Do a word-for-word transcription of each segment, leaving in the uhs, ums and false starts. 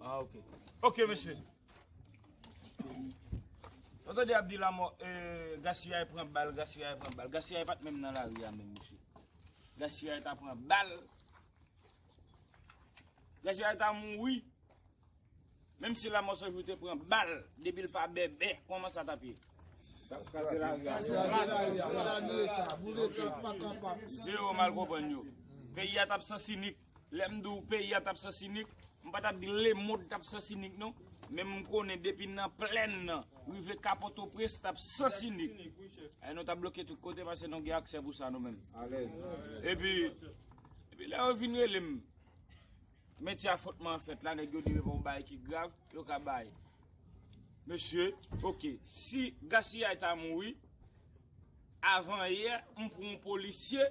Ah, ok. Ok, mesye. Ou tande y ap di lanmò, eh, Gaspillay pran bal, Gaspillay pran bal. Gaspillay pa t menm nan lari a menm, mesye. Gaspillay ta pran bal. Gaspillay ta mouri. Menm si Lanmò San Jou te pran bal, depi l pa bèbè, kòman sa t ap ye? T ap kraze lari a. Kraze lari a. Sa nou ye sa. Boule sa, pa kapab. Zewo mal konprann yo. Peyi a t ap sansinik. Lè m di w peyi a t ap sansinik, m pa t ap di lemonn t ap sansinik non. Men m konnen depi nan plèn nan, rive ka Pòtoprens t ap sansinik. E nou t ap bloke tout kote paske nou gen aksè pou sa nou menm. Alèz. Epi, epi lè yo vin rele m, metye a fòtman fèt la, nèg yo di men yon bagay ki grav, yo ka bay. Mesye, ok, si Gaspillay ta mouri, avan yè, m pran yon polisye,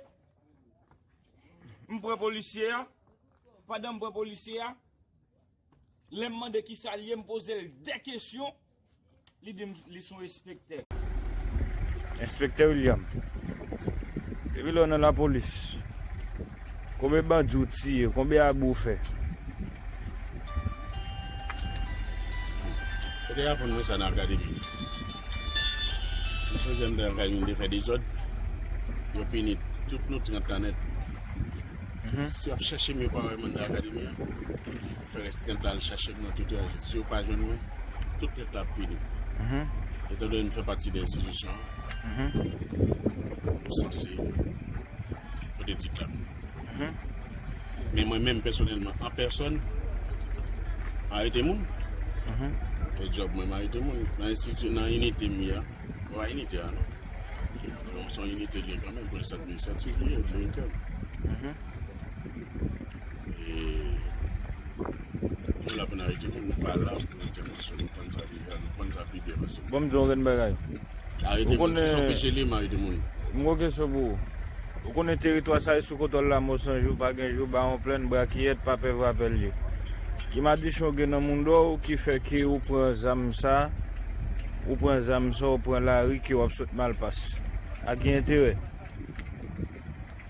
m pran polisye a, pandan m pran polisye a, lè m mande kisa l ye, m poze l de kesyon, li di m li se yon enspektè. Enspektè William, depi lè w nan lapolis, konbyen bandi w tiye, konbyen abi w fè? Yo te aprann mwen sa nan akademi. M sonje m te nan akademi, m te fè dezòd. Yo pini tout nou trant la nèt. Mhm. Si w ap chèche m, yo pa wè m anndan akademi an. Fè rès trant la al chache m nan tout raje. Si yo pa jwenn mwen, tout trant la ap pini. Mhm. Etandone m fè pati de enstitisyon an, mhm, m sanse pote diplòm. Mhm. Men mwen menm pèsonèlman, an pèsòn, arete moun. Mhm. Se djòb mwen, m arete moun. Nan enstiti, nan inite m ye a, mwen pa inite a non. Se yon inite l ye kanmenm, polis administratif li ye, li ye kèm. Mhm. E nou la pou n arete moun, nou pa la pou entèvansyon, nou konn sa deja, nou konn sa pi byen pase. Bon, m di w yon grenn bagay. Arete moun, si se yon peche li, m arete moun. M gon kesyon pou ou. Ou konnen teritwa sa e sou kontwòl Lanmò San Jou, pa gen jou, Bawon Plèn, Brakiyèt, pa pè vrapèl li. Ki madichon gen nan moun dò w ki fè ke ou pran zam sa, ou pran zam sa, ou pran lari ke w ap sot Malpas? A ki enterè?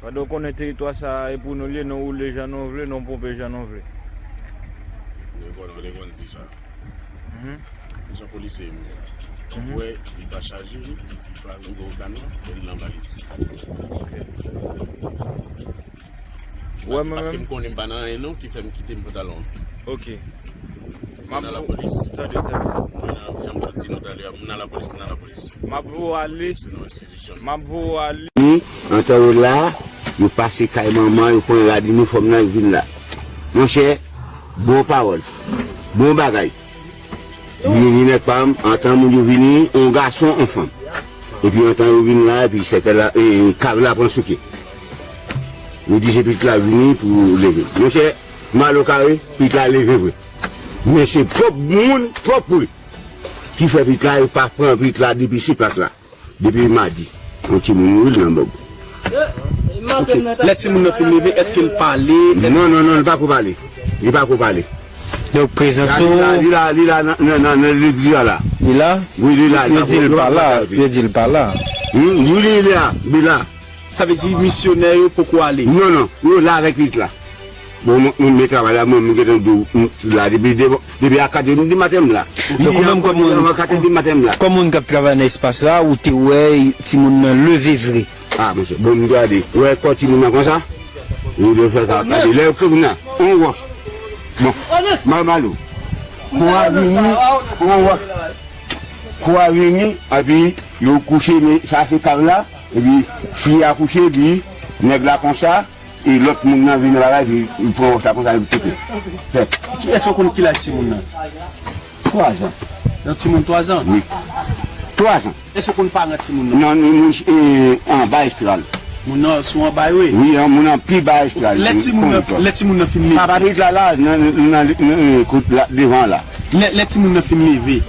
Pandan w konnen teritwa sa a e pou nou l ye, nou woule jan nou vle, nou ponpe jan nou vle. Yo konn, yo konn di sa. Mhm. Li se yon polisye, men. Mhm. Ou wè, li pa chaje, li pa nan gwo kanè, men li nan valiz. Ok. Wè, mwen paske menm m konnen m pa nan anyen non, ki fè m kite m pantalon. Ok. M nan lapolis. Tande, tande. Mwen nan, jan m sot di nou talè a, m nan lapolis, m nan lapolis. M ap voye w ale. Se nan enstitisyon. M ap voye w ale. Ni, antan yo la, yo pase kay manman, yo pran rad inifòm nan, yo vin la. Monchè, bon pawòl, bon bagay. Vini nèg pa m, antan moun yo vini, on gason, on fanm. Epi antan yo vin la, epi sèkèy la, e, e, kav la pran souke. Yo di se pitit la vini pou leve. Monchè, mal okare, pitit la leve vre. Men se pwòp moun, pwòp vre. Ki fè pitit la, yo pa pran pitit la depi se plat la. Depi madi, yon timoun mouri nan mòg. Lè timoun nan fin leve, èske l pale? Èske... Non, non, non, li pa ko pale. Li pa ko pale. Donk, prezans ou... Li la, li la, li la nan, nan, nan, nan legliz la, la. Li la? Wi, li la. Yo di l pa la, yo di l pa la. Hmm, wi, li la, li la. Sa vle di misyonè yo poko ale? Non, non, yo la avèk pitit la. Bon, mwen, mwen, mwen travay la, mwen, mwen gentan di w, m, la, depi devan, depi a kat è di maten m la. Donk, ou menm kòm moun, avan kat è di maten m la. Kòm moun k ap travay nan espas la, ou te wè timoun nan leve vre? A, monchè, bon, m gade, ou wè kò timoun nan konsa? Ou lè fè sa, gade, lè yo kri nan, on wòch. Bon, m a mal ou. Kò a vini, on wòch. Kò a vini, epi yo kouche, men sa se kav la, epi fi a kouche, epi nèg la konsa, e lòt moun nan vin nan bagay, epi li pran wòch la konsa, epi kite. Fè. Ki, èske w konn ki laj timoun nan? Twa zan. Yon timoun twa zan? Wi. Twa zan. Èske w konn paran timoun nan? Non, moun, e, anba Estral. Moun nan sou anba yo ye? Wi, an, moun nan pi ba Estral. Lè timoun nan, lè timoun nan fin leve. Papa pitit la la, nan, nan, nan, nan, e, kot la, devan la. Lè, lè timoun nan fin leve,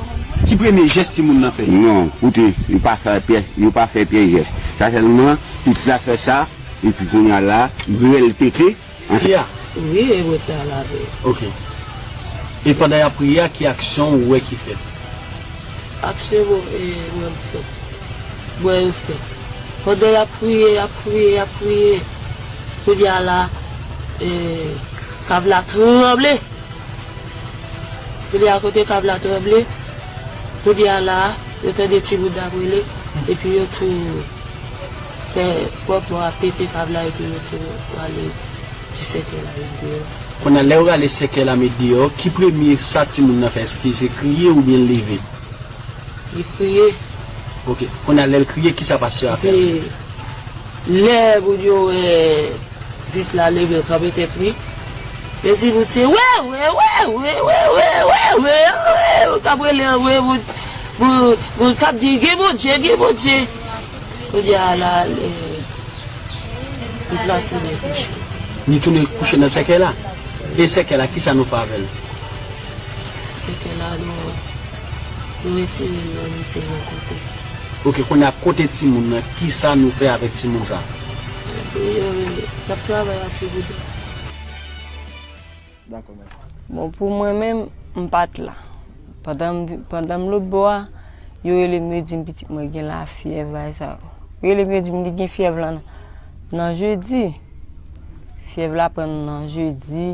ki premye jès timoun nan fè? Non, koute, yo pa fè pyès, yo pa fè pyès jès. Sa sèlman, pitit la fè sa, epi kounye a la, grèl pete. Priye a? Wi, e mwen te al avè yo. Ok. E pandan y ap priye a, ki aksyon ou wè ki fèt? Aksyon mwen, e, mwen fè. Mwen yo fè. Pandan y ap priye, y ap priye, y ap priye. Kounye a la, e, kav la tranble. Kounye a kote kav la tranble, kounye a la, yo tande ti bout ap rele, epi yo tou fè pwòp mò ap pete kav la, epi yo tou rale ti sèkèl la met deyò. Kounye a, lè yo rale sèkèl la met deyò, ki premye sa timoun nan fè? Èske se kriye oubyen l leve? Li kriye. Ok. Kounye a, lè l kriye, kisa pastè a fè? Epi, lè moun yo wè vit la leve kanpe tèt li, men si moun se wè, wè, wè, wè, k ap rele anmwe, moun, moun, moun k ap di, "Gen Bondye, gen Bondye." Kounye a la, lè, vit la tounen kouche. Li tounen kouche nan sèkèl la? E sèkèl la, kisa nou fè avè l? Sèkèl la, nou, nou retire l, nou mete l yon kote. Ok, kounye a kote timoun nan, kisa nou fè avèk timoun sa? Yo, y ap travay ak timoun nan. Dakò, mèt. Bon, pou mwen menm, m pa t la. Pandan m, pandan m lòt bò a, yo rele m, yo di m pitit mwen gen lafyèv, bagay sa yo. Yo rele m, yo di m li gen fyèv lan nan, nan jedi. Fyèv la pran nan jedi.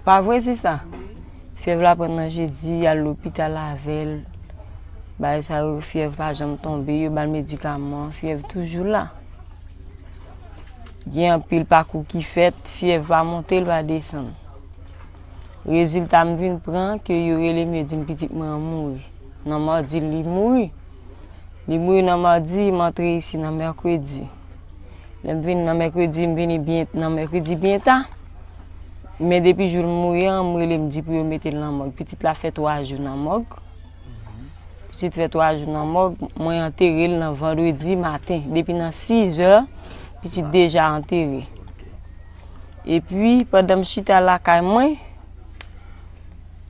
Pa vre, sista? Fyèv la pran nan jedi, y al lopital avè l. Bagay sa yo, fyèv pa janm tonbe, yo ba l medikaman, fyèv toujou la. Gen anpil pakou ki fèt, fyèv pa monte, l pa desann. Rezilta m vin pran ke yo rele m, yo di m pitit mwen an mouri. Nan madi, li mouri. Li mouri nan madi, m antre isi nan mèkredi. Lè m vin nan mèkredi, m vini byen, nan mèkredi byen ta. Men depi jou l mouri an, m rele, m di pou yo mete l nan mòg. Pitit la fè twa jou nan mòg. Pitit fè twa jou nan mòg, mwen antere l nan vandredi maten. Depi nan sizè, pitit deja antere. Epi, pandan m chita lakay mwen,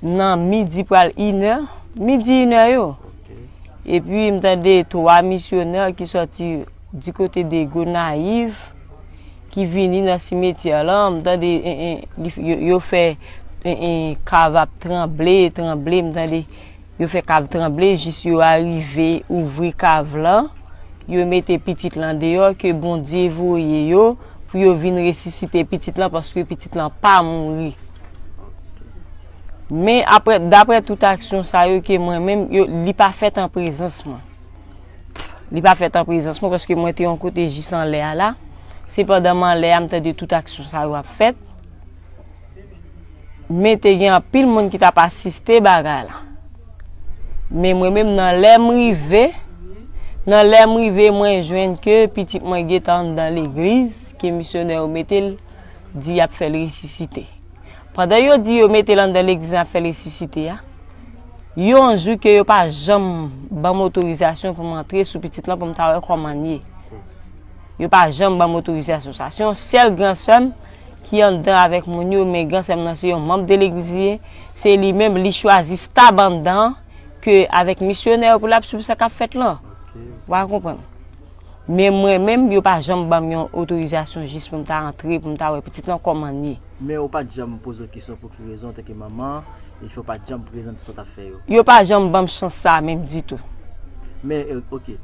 nan midi pral inè, midi inè yo. Epi, m tande twa misyonè ki sòti di kote de Gonayiv, ki vini nan simetyè lan, m tande, en, en, li, yo, yo fè, en, en, kav ap tranble, tranble, m tande yo fè kav tranble jis yo arive ouvri kav lan, yo mete pitit lan deyò ke Bondye voye yo pou yo vin resisite pitit lan paske pitit lan pa mouri. Men apre, daprè tout aksyon sa yo ke mwen menm, yo, li pa fèt an prezans mwen. Li pa fèt an prezans mwen paske mwen te yon kote jis anlè a la. Se pandan m anlè a, m tande tout aksyon sa yo ap fèt. Men te gen anpil moun ki t ap asiste bagay la. Men mwen menm, nan lè m rive, nan lè m rive, mwen jwenn ke pitit mwen gentan anndan legliz, ke misyonè yo mete l, di y ap fè l resisite. Pandan yo di yo mete l anndan legliz, y ap fè l resisite a, yon jou ke yo pa janm ban m otorizasyon pou m antre sou pitit lan pou m ta wè kòman l ye. Yo pa janm ban m otorizasyon sa. Se yon sèl gran sè m ki anndan avèk moun yo, men gran sè m nan se yon manm de legliz li ye. Se li menm, li chwazi stab anndan ke avèk misyonè yo pou l ap swiv sa k ap fèt lan. Ou pa konprann? Men mwen menm, yo pa janm ban m yon otorizasyon jis pou m ta antre, pou m ta wè pitit lan kòman l ye. Men ou pa t janm poze w kesyon pou ki rezon, antanke manman, e fè w pa t janm prezante sa w t ap fè yo? Yo pa janm ban m chans sa a menm ditou. Men, e, oke.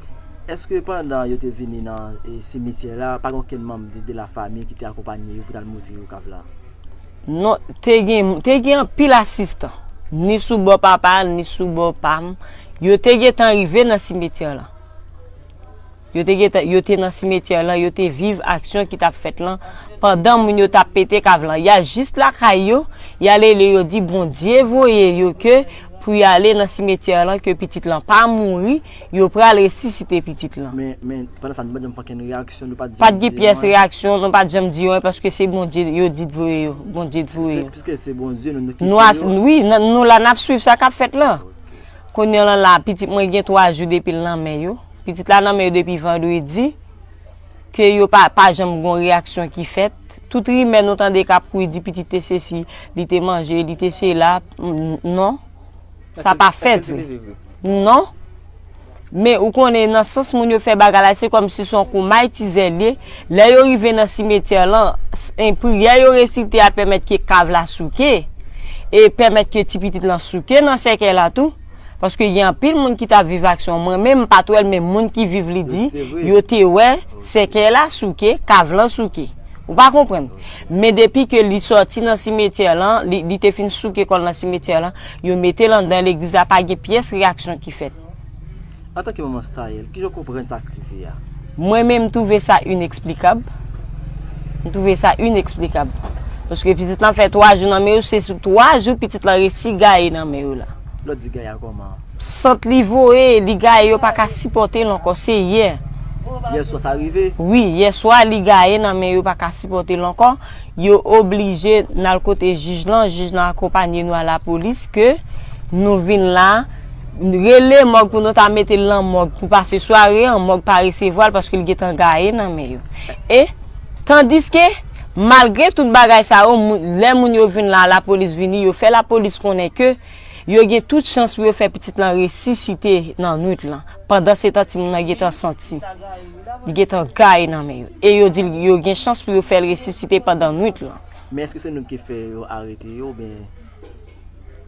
Èske pandan yo te vini nan, e, simityè la, pa gen okenn manm de, de la fami ki te akonpanye yo pou t al montre yo kav la? Non, te gen, te gen anpil asistan. Ni sou bò papa, ni sou bò pa m. Yo te gentan rive nan simityè lan. Yo te gentan, yo te nan simityè lan, yo te viv aksyon ki t ap fèt lan pandan moun yo t ap pete kav lan. Y a jis lakay yo, y a rele yo di Bondye voye yo ke pou y ale nan simityè lan, ke pitit lan pa mouri, yo pral resisite pitit lan. Men, men, pandan sa, nou pa t janm fè okenn reyaksyon, nou pa t janm di anyen. Pa t gen pyès reyaksyon, nou pa t janm di anyen, paske se Bondye yo di t voye yo, Bondye t voye yo. Piske se Bondye, nou, nou kite yo. Nou as-, wi, n-, nou la, n ap swiv sa k ap fèt lan. Kounye a la, pitit mwen gen twa jou depi l nan men yo. Pitit la nan men yo depi vandredi, ke yo pa, pa janm gon reyaksyon ki fèt. Tout rimè nou tande k ap kouri di pitit te sesi, li te manje, li te sela. N-, non. Sa pa fèt vre. Non. Men ou konnen, nan sans moun yo fè bagay la, se kòmsi se yon kou may tizè l ye. Lè yo rive nan simetyè lan, s-, en, priyè yo resite a pèmèt ke kav la souke, e pèmèt ke ti pitit lan souke nan sèkèy la tou. Paske gen anpil moun ki t ap viv aksyon. Mwen menm, m pa t wè l, men moun ki viv li di, yo te wè sèkèy la souke, kav lan souke. Ou pa konprann? Men depi ke li sòti nan simetyè lan, li, li te fin souke kò l nan simetyè lan, yo mete l anndan legliz la, pa gen pyès reyaksyon ki fèt. Antanke manman Staël, kijan w konprann sa k rive a? Mwen menm, m twouve sa ineksplikab. M twouve sa ineksplikab. Paske pitit lan fè twa jou nan men yo, se sou twa jou pitit lan resi gaye nan men yo la. Lè w di gaye a kòman? Sant li voye, li gaye, yo pa ka sipòte l ankò, se yè. Yè swa sa rive? Wi, yè swa li gaye nan men yo, pa ka sipòte l ankò. Yo oblije n al kote jij lan, jij lan akonpanye nou a lapolis ke nou vin la, rele mòg pou nou ta mete l nan mòg pou pase sware an, mòg pa resevwa l paske l gentan gaye nan men yo. E, tandiske, malgre tout bagay sa yo, moun, lè moun yo vin la, lapolis vini, yo fè lapolis konnen ke yo gen tout chans pou yo fè pitit lan resisite nan nwit lan. Pandansetan, timoun nan gentan santi li gentan gaye nan men yo. E yo di l yo gen chans pou yo fè l resisite pandan nwit lan. Men èske se nou ki fè yo arete yo, oubyen?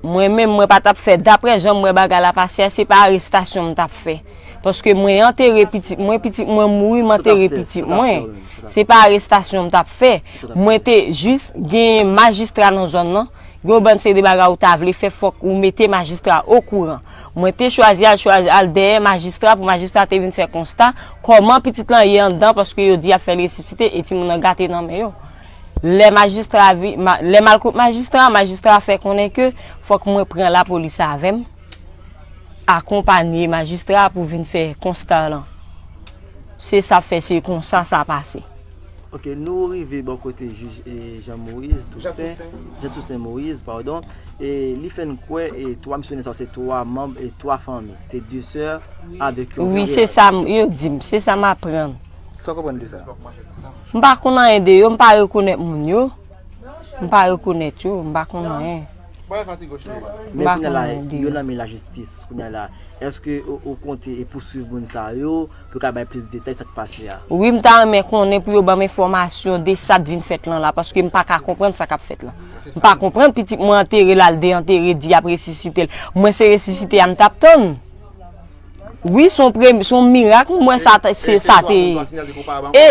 Mwen menm, mwen pa t ap fè. Daprè jan m wè bagay la pase a, se pa arestasyon m t ap fè. Paske mwen antere pitit mwen, pitit mwen mouri, m antere pitit mwen. Se pa arestasyon m t ap fè. Mwen te jis gen majistra nan zòn nan. Gen yon bann seri de bagay ou ta vle fè, fòk ou mete majistra okouran. Mwen te chwazi al, chwazi al dèyè majistra pou majistra te vin fè konsta kòman pitit lan ye anndan, paske yo di y ap fè l resisite e timoun nan gate nan men yo. Lè majistra vi-, ma-, lè m al kot majistra, majistra fè konnen ke fòk mwen pran lapolis avè m, akonpanye majistra pou vin fè konsta lan. Se sa fè, se konsa sa pase. Ok, nou rive bò kote jij, e, Jean Moïse Toussaint, Jean Toussaint Moïse, padon, e li fè n kwè, e, twa misyonè sa yo se twa manm e twa fanmi, se de sè avèk yon frè. Wi, se sa m, yo di m, se sa m aprann. Sa w konprann de sa? M pa konn anyen de yo, m pa rekonèt moun yo. M pa rekonèt yo, m pa konn anyen. M pa konn anyen de yo. Men kounye a la, yo nan men lajistis, kounye a la, èske ou, ou konte e pouswiv moun sa yo pou yo ka bay plis detay sa k pase a? Wi, m ta renmen konnen pou yo ban m enfòmasyon de sa k vin fèt lan la, paske m pa ka konprann sa k ap fèt lan. M pa konprann, pitit mwen antere l al deyantere, di y ap resisite l. Mwen se resisite a m t ap tann. Wi, se yon premye, se yon mirak, m wè sa, se, sa te ye. E,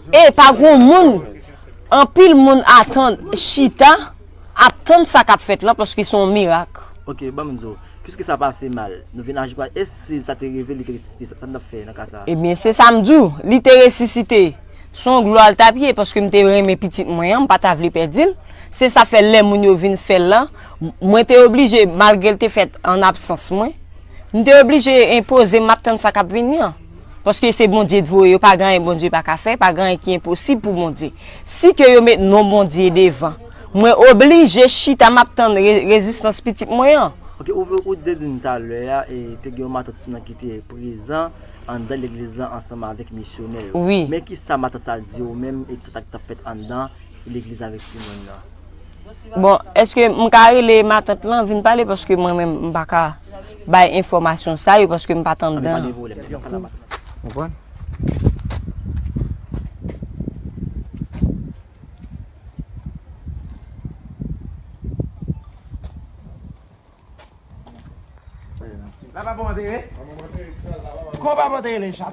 e pa gon moun, anpil moun atann, chita, ap tann sa k ap fèt lan, paske se yon mirak. Ok, ban m di w, piske sa pase mal, nou vin aji pa, e si sa te rive, li te resisite, sa, sa n t ap fè nan ka sa a? Ebyen, se sa m di w, li te resisite. Se yon glwa l t ap ye, paske m te renmen pitit mwen an, m pa ta vle pèdi l. Se sa fè lè moun yo vin fè l lan, m-, mwen te oblije, malgre l te fèt an absans mwen, m te oblije enpoze m, m ap tann sa k ap vini an. Paske se Bondye t voye yo, pa gen anyen Bondye pa ka fè, pa gen anyen ki enposib pou Bondye. Si ke yo met non Bondye devan, mwen oblije chita, m ap tann re-, rezistans pitit mwen an. Ok, ou, ou te di m talè a, e te gen yon matant timoun ki te prezan anndan legliz lan ansanm avèk misyonè yo. Wi. Men kisa matant sa di w menm, e sa k t ap fèt anndan legliz avèk timoun nan? Bon, èske m ka rele matant lan vin pale? Paske mwen menm, m pa ka bay enfòmasyon sa yo, paske m pa t anndan. Pa gen pwoblèm, n ap pale ak matant lan. Konprann? La pa bon antere? Kon pa bon antere le chat.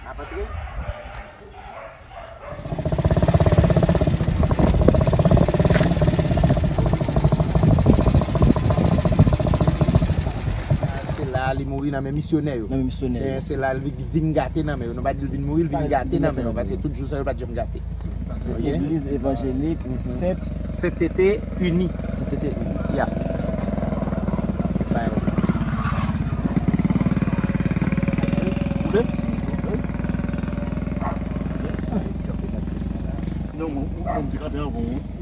N ap antre. Se la li mouri nan men misyonè yo. Nan men misyonè yo. Eh, se la li vin gate nan men yo. Nou pa di l vin mouri, l vin gate nan men yo. Paske tout jou sa yo pa t janm gate. Se legliz evanjelik Sent. Sentete Ini. Sentete Ini. Ya. Bay. Non, mwen, mwen, mwen, mwen, mwen,